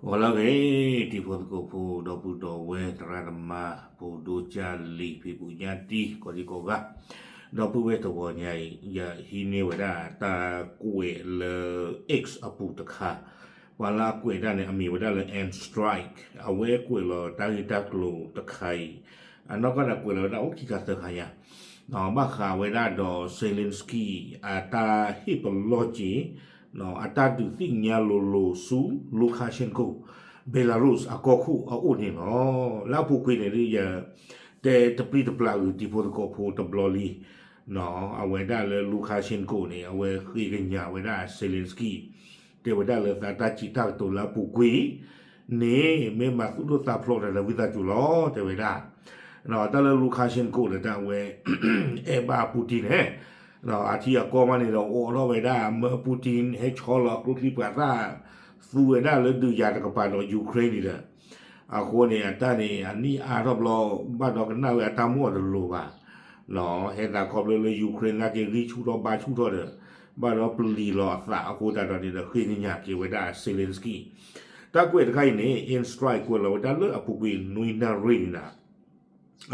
ဂီၤလၢအဂ့ၤ, တံၤဖိသကိးဖိ ဒီပုၢ်ဒီဝဲၢ် သရၣ်သမါ ဖိဒိကၢ်လံၤ ဖံဖုညါတံၤ ကိးဒံကိးဂၤ, ဒီပုၢ်ဝဲၢ်တဂီၤညါအံၤ ယဟံးန့ၢ်ဝဲဒၣ်တၢ်ကွဲးလၢ X အပူၤတခါ, ပှၤလၢအကွဲးတၢ်န့ၣ် အမံၤဝဲဒၣ်လၢ N Strike အဝဲကွဲးလီၤတၢ်ဂ့ၢ်တၢ်ကျိၤတခါအံၤ, အနီၢ်ကီၢ်ဒၣ်ကွဲးလီၤဝဲဒၣ်အိၣ်ခံခါသၢခါညါ ဘၣ်ဃးဝဲဒၣ်ဒီး Zelensky အတၢ်ဟ့ၣ်ပလီၢ်က့ၤ အတၢ်ဒုးသ့ၣ်ညါလိၤလိၤဆူ Lukashenko, Belarus အကီၢ်ခိၣ်အအိၣ်န့ၣ်လီၤ. လၢအပူၤကွံာ်န့ၣ်ဒ်ယ တဲတပျံၤတပျၢ်ဂ့ၤ တံၤဖိသကိးဖိတဘျီလံ, အဝဲဒၣ်လၢ Lukashenko န့ၣ် အဝဲဃ့ကညးဝဲဒၣ် Zelensky တဲဝဲဒၣ်လၢသးတၢ်စံးတၢ်ကတိၤလၢအပူၤကွံာ်န့ၣ် မ့ၢ်မၤသူၣ်ဒိၣ်သးဖျိးတၢ်လၢဝံသးစူၤလီၤ တဲဝဲဒၣ် တၢ်လၢ Lukashenko လၢတၢ်အဝဲ အဲၣ်ဘၣ် Putin န့ၣ်, အထံအကီၢ်မးန့ၣ်ဒီး အိးထီၣ်ဝဲဒၣ် မၢ Putin ဟဲဆီလီၤကျိချံမျိာ်သၣ် သူဝဲဒၣ်လၢဒုးယၤတကပၤဒီး Ukraine န့ၣ်ဒီး, အဃိန့ၣ် အတၢ်န့ၣ် အနံၣ်အါထီၣ်ဘျီ ဘၣ်ဒီးကနၣ်ဝဲအတၢ်မူအီၤတလိၤဘၣ် ဟဲသးခီဖျိလၢ Ukraine လၢက့ၤဂံၢ်ဆူၣ်ထီၣ်ဘါဆူၣ်ထီၣ်ဒီး ဘၣ်ဒီးပျံၤလီၤအသးအဃိသတးဒီးန့ၣ်ဒီး ဃ့ကညးက့ၤဝဲဒၣ် Zelensky တၢ်ကွဲးတခါအံၤန့ၣ် N Strike ကွဲးလီၤဝဲဒၣ်လၢအပူၤကွံာ်နွံနၣ်ရံၣ်န့ၣ်လီၤ.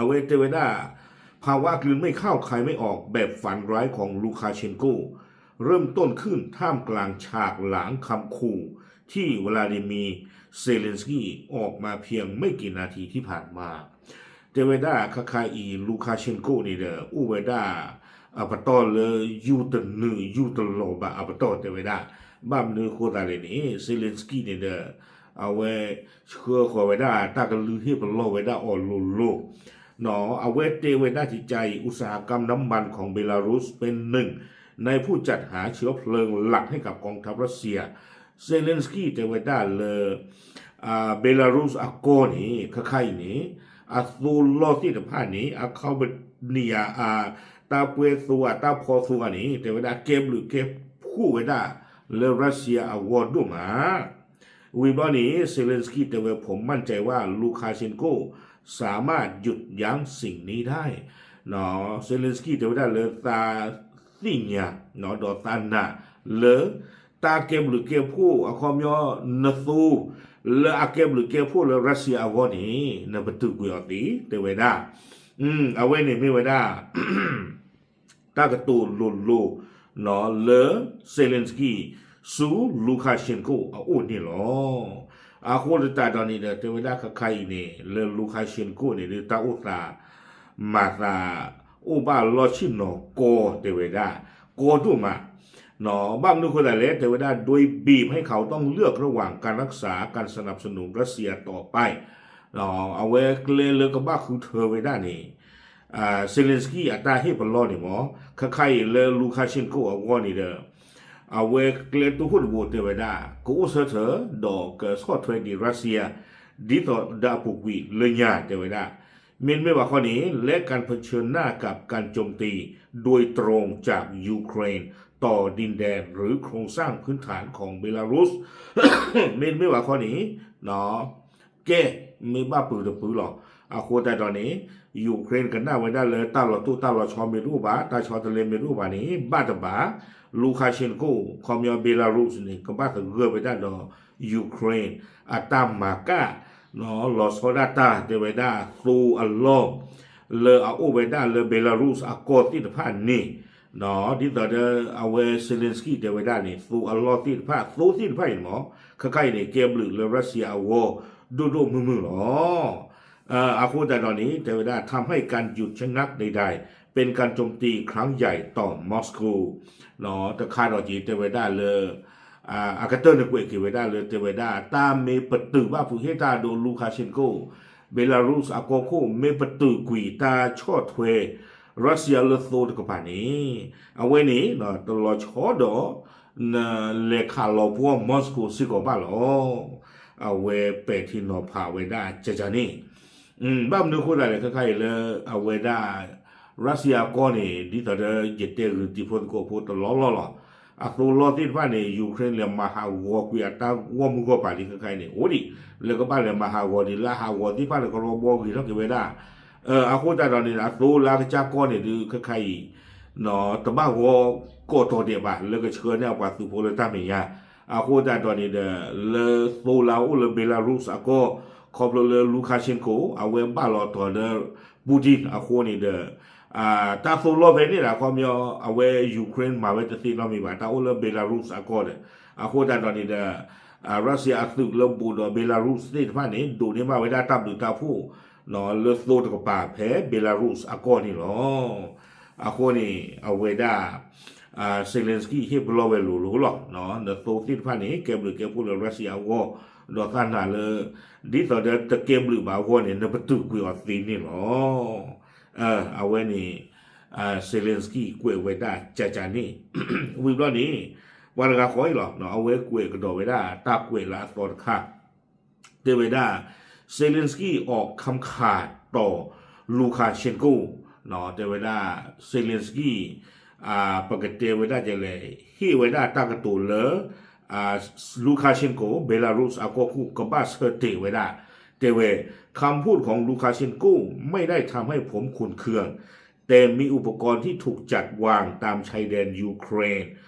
အဝဲတဲဝဲဒၣ် ภาวะกลืนไม่เข้าคายไม่ออกแบบฝันร้ายของลูคาเชนโก เริ่มต้นขึ้นท่ามกลางฉากหลังคำขู่ที่วลาดิเมียร์ เซเลนสกี้ ออกมาเพียงไม่กี่นาทีที่ผ่านมา တဲဝဲဒၣ်ခါခါအံၤ Lukashenko န့ၣ်ဒီး အိၣ်ဝဲဒၣ် အပတီၢ်လၢ ယူၢ်တနုာ်ယူၢ်တလီၤဘၣ်အပတီၢ်တဲဝဲဒၣ်, ဘၣ်မနုၤအဃိသတးလဲၣ်န့ၣ် Zelensky န့ၣ်ဒီး အဝဲ ဆှၢဃီၤဝဲဒၣ်တၢ်ကလုၢ်ဟ့ၣ်ပလီၢ်ဝဲဒၣ်အီၤလိၤလိၤ အဝဲတဲဝဲဒၣ်ကကါအံၤ อุตสาหกรรมน้ำมันของเบลารุสเป็นหนึ่งในผู้จัดหาเชื้อเพลิงหลักให้กับกองทัพรัสเซีย Zelensky တဲဝဲဒၣ်လၢ Belarus အကီၢ်န့ၣ် ခါခါအံၤန့ၣ် အသိလီၢ်သ့ၣ်တဖၣ်န့ၣ် အခီပနံၣ်ဧါ အတၢ်ပှဲၤသိဧါ တၢ်ဖီသိဧါန့ၣ် တဲဝဲဒၣ်ကဲဘျုးကဲဖှိၣ်ဝဲဒၣ်လၢ Russia အဂီၢ်ဒိၣ်မး ဝံၤဘျီန့ၣ် Zelensky တဲဝဲ ผมมั่นใจว่า ลูคาเชนโก สามารถหยุดยั้งสิ่งนี้ได้ Zelensky တဲဝဲဒၣ်လၢသးသ့ၣ်ညါ ဒီးသးနာ်လၢ တၢ်ကဲဘျုးကဲဖှိၣ်အခီပညီ နသိ လၢအကဲဘျုးကဲဖှိၣ်လၢ Russia အဂီၢ်န့ၣ် နပတုာ်ကွံာ်အီၤသ့ တဲဝဲဒၣ် အဝဲန့ၣ်မ့ၢ်ဝဲဒၣ် တၢ်ကတိၤလိၤလိၤ လၢ Zelensky ဆူ Lukashenko အအိၣ်န့ၣ်လီၤ. အဃိသတးဒီးန့ၣ်ဒီး တဲဝဲဒၣ်ခါခါအံၤန့ၣ် လၢ Lukashenko န့ၣ်ဒီး တၢ်အိၣ်သး မၤသး အိၣ်ဘၣ်လီၢ်ဆ့ၣ်နီၤကီတဲဝဲဒၣ် ကီဒိၣ်မး ဘၣ်မနုၤအဃိသတးလဲၣ် တဲဝဲဒၣ် โดยบีบให้เขาต้องเลือกระหว่างการรักษาการสนับสนุนรัสเซียต่อไป အဝဲကျဲလၢကဘၣ်ဃုထၢဝဲဒၣ်န့ၣ် Zelensky အတၢ်ဟ့ၣ်ပလီၢ်န့ၣ်မ့ၢ် ခါခါအံၤလၢ Lukashenko အဂီၢ်န့ၣ်ဒီး အဝဲကျဲတိခိၣ်တဘိတဲဝဲဒၣ် ကအိၣ်ဆၢထၢၣ်ဒီးကဆီၣ်ထွဲက့ၤ Russia ဒ်သိးဒီးအပူၤကွံာ်လၢညါတဲဝဲဒၣ် မ့တမ့ၢ်ဘၣ်ခီန့ၣ် และการเผชิญหน้ากับการโจมตีโดยตรงจากยูเครนต่อดินแดนหรือโครงสร้างพื้นฐานของเบลารุส မ့တမ့ၢ်ဘၣ်ခီန့ၣ် ကဲ မ့ၢ်ဘၣ်ပုၢ်တပုၢ်လီၤ. အဃိသတးဒီးန့ၣ် Ukraine ကနၣ်ဝဲဒၣ်လၢတၢ်လီၤတိၢ်တၢ်လီၤဆီမ့ၢ်တအိၣ်ဘၣ် တၢ်ဆီတလဲမ့ၢ်တအိၣ်ဘၣ်န့ၣ် ဘၣ်တဘၣ် Lukashenko ခီပညီ Belarus န့ၣ် ကဘၣ်သဂၢၢ်ဝဲဒၣ်ဒီး Ukraine အတၢ်မၤကၣ် လီၤဆီဒၣ်တၢ်တဲဝဲဒၣ်သိအလီၢ် လၢအအိၣ်ဝဲဒၣ်လၢ Belarus အကီၢ်သ့ၣ်တဖၣ်န့ၣ် ဒ်သိးဒီးအဝဲ Zelensky တဲဝဲဒၣ်န့ၣ် သိအလီၢ်သ့ၣ်တဖၣ် သိသ့ၣ်တဖၣ်အံၤန့ၣ်မ့ၢ် ခါခါအံၤန့ၣ် ကဲဘျုးလၢ Russia အဂီၢ် ဒိၣ်ဒိၣ်မုၢ်မုၢ်လီၤ. အဃိသတးဒီးန့ၣ် တဲဝဲဒၣ် ทำให้การหยุดชะงักใดๆ เป็นการโจมตีครั้งใหญ่ต่อมอสโก တခါဒီးက့ၤတဲဝဲဒၣ်လၢ အကတၢၢ်န့ၣ်ကွဲးက့ၤဝဲဒၣ်လၢတဲဝဲဒၣ် တၢ်မ့ၢ်ပတုာ်ဘၣ်ဖုးဟ့ၣ်တၢ်ဒိး Lukashenko Belarus အကီၢ်ခိၣ် မ့ၢ်ပတုာ်ကွံာ်တၢ်ဆီၣ်ထွဲ Russia လၢသိတကပၤန့ၣ် အဝဲန့ၣ် တလီၤဆီဒီး နလဲၤခးလီၤပှီၢ် Moscow စ့ၢ်ကီးဘၣ်လီၤ. အဝဲပဲာ်ထံနီၤဖးဝဲဒၣ်ကကန့ၣ် ဘၣ်မနုၤအဃိသတးလဲၣ် ခဲခါအံၤလၢအဝဲဒၣ် Russia အကီၢ်န့ၣ် ဒ်သိးဒီးယတဲဂုာ်တံၤဖိသကိးဖိတလီၢ်လီၢ်လီၤ. အသိလီၢ်သ့ၣ်တဖၣ်န့ၣ် Ukraine လဲၤမၤဟးဂီၤကွံာ်အတၢ်ဂီၢ်မုၢ်ဂီၢ်ပၤလံခဲခါအံၤန့ၣ် အိၣ်ဒံး လၢကဘၣ်လဲၤမၤဟးဂီၤဒံးလၢအဟးဂီၤသ့ၣ်တဖၣ်လၢကရီဘီဂ့ၤထီၣ်က့ၤဝဲဒၣ် အဃိသတးဒီးန့ၣ် အသိလၢအကစၢ်ကီၢ်န့ၣ်ဒုးခဲခါအံၤ တဘၣ်ဂီၤကီးတီၤဒဲးဘၣ် လၢကဆှၢန့ၢ်အပှၤသုးဖိလၢတၢ်မဲာ်ညါ အဃိသတးဒီးန့ၣ်ဒီး လၢသိလၢအအိၣ်လၢ Belarus အကီၢ် ခီဖျိလၢ Lukashenko အဝဲဘၣ်လီၤတီၤဒီး Putin အဃိန့ၣ်ဒီး တၢ်သိလီၢ်ဖဲန့ၣ်ဒီး အခီပညီ အဝဲ Ukraine မၤဝဲတသ့နီတမံၤဘၣ် တၢ်အိၣ်လၢ Belarus အကီၢ်ဒီး အဃိသတးဒီးန့ၣ်ဒီး Russia အသုးလၢဘူးဒီး Belarus သ့ၣ်တဖၣ်န့ၣ် ဒိးန့ၢ်ဘၣ်ဝဲဒၣ်တၢ်ဘျုးတၢ်ဖှိၣ် လၢသိတကပၤဖဲ Belarus အကီၢ်န့ၣ်လီၤ. အဃိန့ၣ် အဝဲဒၣ် Zelensky ဟ့ၣ်ပလီၢ်ဝဲလိၤလိၤလီၤ. နသိသ့ၣ်တဖၣ်န့ၣ် ကဲဘျုးကဲဖှိၣ်လၢ Russia အဂီၢ် ဒီးသးနာ်လၢ ဒ်သိးဒီးတကဲဘျုးဘၣ်အဂီၢ်န့ၣ် နပတုာ်ကွံာ်အီၤသ့န့ၣ်လီၤ. အဝဲန့ၣ် Zelensky ကွဲးဝဲဒၣ်ကကန့ၣ် ဝံၤဘျီန့ၣ် ပှၤတဂၤဃီအံၤလီၤ အဝဲကွဲးကဒီးဝဲဒၣ်တၢ်ကွဲးလၢအသီတခါ တဲဝဲဒၣ် Zelensky အီၣ်ခၢခးတီၤ Lukashenko တဲဝဲဒၣ် Zelensky ပကတဲဝဲဒၣ်ဒ်လဲၣ် ဟ့ၣ်ဝဲဒၣ်တၢ်ကတိၤလၢ Lukashenko Belarus အကီၢ်ခိၣ်ကဘၣ်ဆၢတဲာ်ဝဲဒၣ် တဲဝဲ คำพูดของ Lukashenko ไม่ได้ทำให้ผมขุ่นเคือง แต่มีอุปกรณ์ที่ถูกจัดวางตามชายแดนยูเครน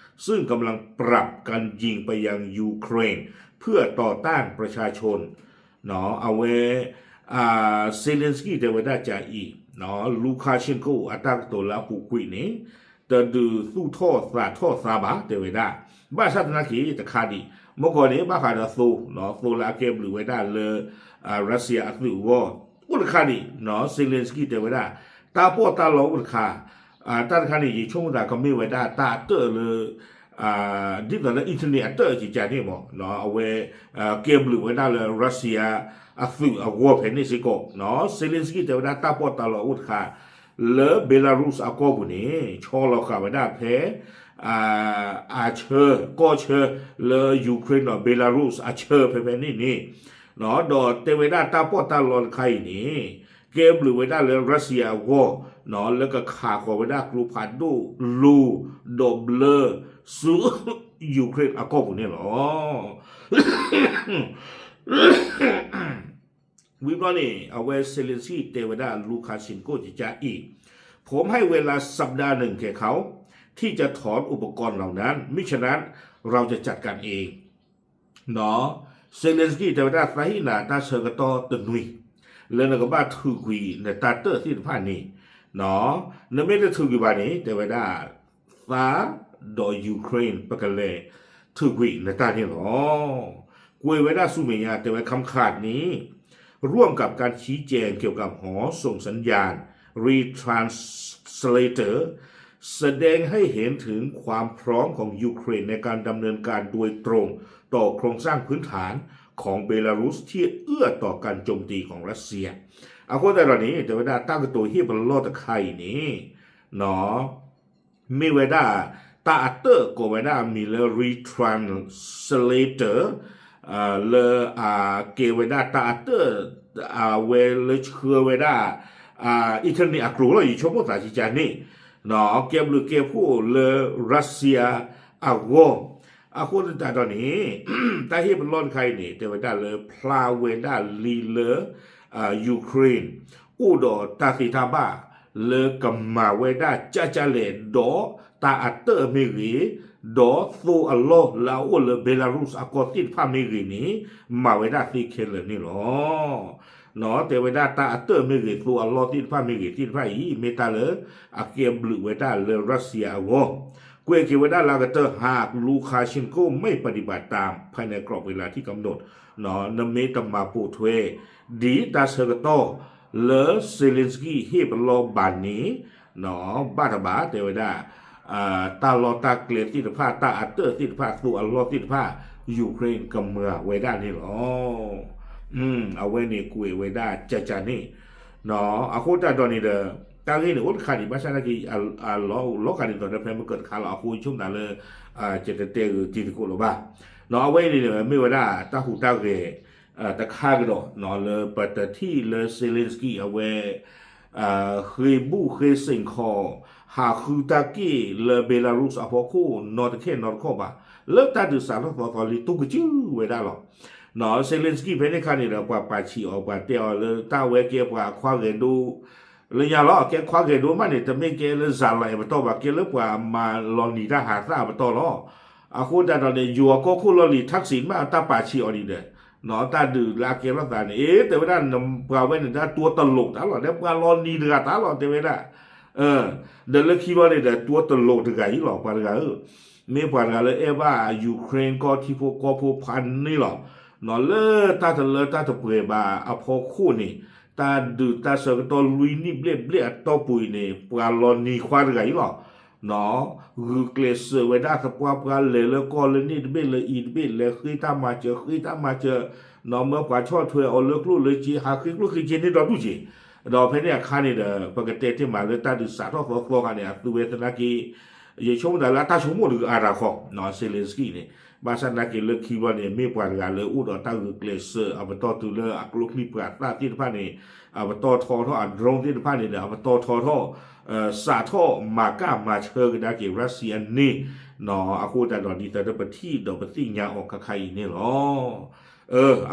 ซึ่งกำลังปรับการยิงไปยังยูเครน เพื่อต่อต้านประชาชน အဝဲ Zelensky တဲဝဲဒၣ်ကကအံၤ Lukashenko အတၢ်ကတိၤလၢအပူၤကွံာ်န့ၣ် တဒုးသူၣ်ထီၣ်သးထီၣ်သါဘၣ် တဲဝဲဒၣ် ဘၣ်ဆၣ်သနာ်က့တခါဒံး မ့ၢ်ကီးန့ၣ် ဘၣ်ဃးဒီးသိ သိလၢအကဲဘျုးဝဲဒၣ်လၢ Russia အသုးအဂီၢ် အိၣ်တခါဒံး Zelensky တဲဝဲဒၣ် တၢ်ပီးတၢ်လီအိၣ်တခါ တၢ်တခါန့ၣ် ယဆိကမိၣ်သးကမ့ၢ်ဝဲဒၣ်တၢ်အတၢၢ်လၢ ဒ်သိးလၢ internet အတၢၢ်ကကန့ၣ်မး အဝဲ ကဲဘျုးဝဲဒၣ်လၢ Russia အသုးအဂီၢ်ဖဲန့ၣ်စ့ၢ်ကီး Zelensky တဲဝဲဒၣ်တၢ်ပီးတၢ်လီအိၣ်တခါ လၢ Belarus အကီၢ်ပူၤန့ၣ် ဆီလီၤဃာ်ဝဲဒၣ်ဖဲ အဆၢ ကီၢ်ဆၢ လၢ Ukraine ဒီး Belarus အဆၢဖဲဖဲန့ၣ်န့ၣ် ဒီးတဲဝဲဒၣ်တၢ်ပီးတၢ်လီတခါအံၤန့ၣ် ကဲဘျုးဝဲဒၣ်လၢ Russia အဂီၢ် လၢကခးဃီၤဝဲဒၣ်ကျိဖးဒိၣ်လိၤ ဒီးဘျၢ ဆူ Ukraine အကီၢ်ပူၤန့ၣ်လီၤ. ဝံၤဘျီန့ၣ် အဝဲ Zelensky တဲဝဲဒၣ် Lukashenko ကကအံၤ ผมให้เวลาสัปดาห์หนึ่งแก่เขาที่จะถอนอุปกรณ์เหล่านั้น มิฉะนั้นเราจะจัดการเอง Zelensky တဲဝဲဒၣ် သးဟ့ၣ်နၤတၢ်ဆၢကတီၢ်တနွံ လၢနကဘၣ်ထုးကွံာ်နတၢ်တၢၢ်သ့ၣ်တဖၣ်န့ၣ် နမ့ၢ်တထုးကွံာ်ဘၣ်န့ၣ် တဲဝဲဒၣ် သးဒီး Ukraine ပကလဲၤထုးကွံာ်နတၢ်န့ၣ်လီၤ. ကွဲးဝဲဒၣ်ဆူမဲာ်ညါ တဲဝဲ คำขาดนี้ ร่วมกับการชี้แจงเกี่ยวกับหอส่งสัญญาณ Retransmitter แสดงให้เห็นถึงความพร้อมของยูเครนในการดำเนินการโดยตรงต่อโครงสร้างพื้นฐานของเบลารุสที่เอื้อต่อการโจมตีของรัสเซีย အဃိသတးဒီးန့ၣ် တဲဝဲဒၣ်တၢ်ကတိၤဟ့ၣ်ပလီၢ်တခါအံၤန့ၣ် မ့ၢ်ဝဲဒၣ် တၢ်အတၢၢ်ကိးဝဲဒၣ်အမံၤလၢ Retransmitter လၢအကဲဝဲဒၣ်တၢ်အတၢၢ် အဝဲလၢဆှၢဝဲဒၣ် internet အကျိၤလီၤ ယဆိကမိၣ်သးကကန့ၣ် ကဲဘျုးကဲဖှိၣ်လၢ Russia အဂီၢ် အဃိသတးဒီးန့ၣ် တၢ်ဟ့ၣ်ပလီၢ်တခါအံၤန့ၣ် တဲဝဲဒၣ်လၢဖျါဝဲဒၣ်လံလၢ Ukraine အိၣ်ဒီးတၢ်သ့တၢ်ဘၣ် လၢကမၤဝဲဒၣ်ကၠၢ်ကၠၢ်လဲၣ် ဒီးတၢ်အတၢၢ်မ့ၢ်ဂ့ၤ ဒီးသိအလီၢ်လၢအအိၣ်လၢ Belarus အကီၢ်သ့ၣ်တဖၣ်မ့ၢ်ဂ့ၤန့ၣ် မၤဝဲဒၣ်သ့ခဲလၢာ်န့ၣ်လီၤ. တဲဝဲဒၣ်တၢ်အတၢၢ်မ့ၢ်ဂ့ၤ သိအလီၢ်သ့ၣ်တဖၣ်မ့ၢ်ဂ့ၤသ့ၣ်တဖၣ်အံၤ မ့ၢ်တၢ်လၢအကဲဘျုးဝဲဒၣ်လၢ Russia အဂီၢ် ကွဲးက့ၤဝဲဒၣ်လၢအကတၢၢ် หากลูคาเชนโกไม่ปฏิบัติตามภายในกรอบเวลาที่กำหนด နမ့ၢ်တမၤပိာ်ထွဲ ဒ်တၢ်ဆၢကတီၢ်လၢ Zelensky ဟ့ၣ်ပလီၢ်ဘၣ်န့ၣ် ဘၣ်တဘၣ် တဲဝဲဒၣ် တၢ်လီၢ်တၢ်ကျဲသ့ၣ်တဖၣ် တၢ်အတၢၢ်သ့ၣ်တဖၣ် သိအလီၢ်သ့ၣ်တဖၣ် Ukraine ကမၤဝဲဒၣ်န့ၣ်လီၤ. အဝဲန့ၣ်ကွဲးဝဲဒၣ်ကကန့ၣ် အဃိတၢ်ဒီးန့ၣ်ဒီး တၢ်ဂ့ၢ်န့ၣ်အိၣ်တခါဒံး ဘၣ်ဆၣ်သနာ်က့ အလီၤ လီၤဂာ်ဒ်သိးဒီးဖဲမုၢ်ကၢၢ်တခါလီၤ အဃိဆိကမိၣ်သးလၢ ယတတဲဂ့ၤတံၤသကိးလၢၤဘၣ်. အဝဲအံၤန့ၣ် မ့ၢ်ဝဲဒၣ်တၢ်ဟူးတၢ်ဂဲၤ တခါကဒီး လၢပတထံၣ်လၢ Zelensky အဝဲ ဃ့ဘူၣ်ဃ့စ့ၣ်ခီး ဟးဃုတၢ်က့ၢ်လၢ Belarus အဖီခိၣ် နီတခဲနီတခီၣ်ဘၣ် လၢတၢ်ဒုးစးထီၣ်သီသီလံ တူၢ်ကစုာ်ဝဲဒၣ်လီၤ. Zelensky ဖဲန့ၣ်အခါန့ၣ်ဒီး ပှၤပာ်ဆံးအီၤ ပှၤတဲအီၤလၢတၢ်ဝဲကဲပှၤခွါဂဲၤဒိ လၢညါလီၤ ကဲခွါဂဲၤဒိမးန့ၣ် တမ့ၢ်ကဲလၢစၤလၤအပတီၢ်ဘၣ် ကဲလၢပှၤမၤလီၤနံၤတၢ်ဟးသၣ်အပတီၢ်လီၤ. အဃိသတးဒီးန့ၣ် ယိၤအကီၢ်ခိၣ်လီၢ်လံၤ Thaksin မ့ၢ်အတၢ်ပာ်ဆံးအီၤဒ်ဒီး တၢ်ဒုးလၢအကဲထီၣ်သးန့ၣ် အ့ တဲဝဲဒၣ် ပှၤဝဲန့ၣ်ဒၣ် တွန်းတလုတ် တၢ်လီၤ တဲပှၤလီၤနံၤတဂၤတၢ်လီၤ တဲဝဲဒၣ် ဒီးလၢခံဘျီန့ၣ်ဒီး တွန်းတလုတ် တဂၤအံၤလီၤ ပှၤတဂၤဧၢ မ့ၢ်ပှၤတဂၤလၢအဲၣ်ဘၣ် Ukraine ကီၢ်ထံဖိကီၢ်ဖိဖးန့ၣ်လီၤ. လၢတၢ်တလၢတၢ်တပှဲၤဘၣ်အဖီခိၣ်န့ၣ် တၢ်ဒုးတၢ်ဆၢကတီၢ်လွံၢ်နံၣ်ဘျဲၣ်ဘျဲၣ်အတီၢ်ပူၤအံၤန့ၣ် ပှၤလီၤနံၤခွါတဂၤအံၤလီၤ. ဂုာ်ကျဲးစၢးဝဲဒၣ်သပှၢ်ပှၢ်လဲၤလၢကီၢ်လၢန့ၣ်တဘ့ၣ်လၢအံၤတဘ့ၣ် လဲၤဃ့တၢ်မၤစၢၤ ဃ့တၢ်မၤစၢၤ မၢပှၤဆီၣ်ထွဲအီၤလၢကျိၣ်လၢစ့ ဟးဃ့ကျိၣ်ဃ့စ့န့ၢ်ဒီဒူၣ်က့ၤ ဒီးဖဲန့ၣ်အခါန့ၣ်ဒီး ပကတဲတ့ၢ်မးလၢတၢ်ဒုးစးထီၣ်သီသီခါန့ၣ် အသုဝဲသနာ်က့ ယဆိကမိၣ်သးလၢအတၢ်ဆိကမိၣ်တဂၤအါတၢ်ခီ Zelensky န့ၣ် ဘၣ်ဆၣ်သနာ်က့လၢခံဘျီန့ၣ် မ့ၢ်ပှၤတဂၤလၢအိၣ်ဒီးတၢ်ဂုာ်ကျဲးစၢးအပတီၢ်တုၤလၢအကျိချံမျိာ်သၣ်သ့ၣ်တဖၣ်န့ၣ် အပတီၢ်ထီထီၣ် အ drone သ့ၣ်တဖၣ်န့ၣ်ဒီး အပတီၢ်ထီထီၣ် စးထီၣ်မၤကၣ်မၤဆၢကဒါက့ၤ Russia န့ၣ် အဃိသတးဒီးဒ်သိးဒီးပထံၣ်ဒီးပသ့ၣ်ညါအီၤခါခါအံၤန့ၣ်လီၤ.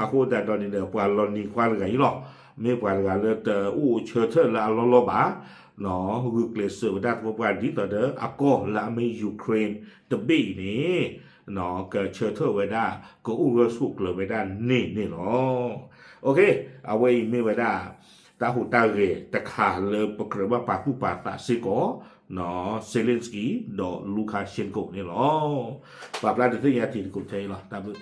အဃိသတးဒီးန့ၣ်ဒီး ပှၤလီၤနံၤခွါတဂၤအံၤလီၤ. မ့ၢ်ပှၤတဂၤလၢတအိၣ်ဆၢထၢၣ်လၢအလီၢ်လီၢ်ဘၣ် ဂုာ်ကျဲးစၢးဝဲဒၣ်သပှၢ်ပှၢ်ဒ်သိးဒီးအကီၢ်လၢအမ့ၢ် Ukraine တဘ့ၣ်အံၤန့ၣ် ကဆၢထၢၣ်ဝဲဒၣ် ကအိၣ်ဂၢၢ်ဆိးကျၢၤဝဲဒၣ်န့ၣ်န့ၣ်လီၤ. အဝဲအံၤမ့ၢ်ဝဲဒၣ် တၢ်ဟူးတၢ်ဂဲၤတခါလၢပကြၢးဘၣ်ပာ်သူၣ်ပာ်သးစ့ၢ်ကီး Zelensky ဒီး Lukashenko န့ၣ်လီၤ. ပာ်ဖျါဒုးသ့ၣ်ညါတံၤသကိးထဲအံၤလီၤ. တၢ်ဘျုး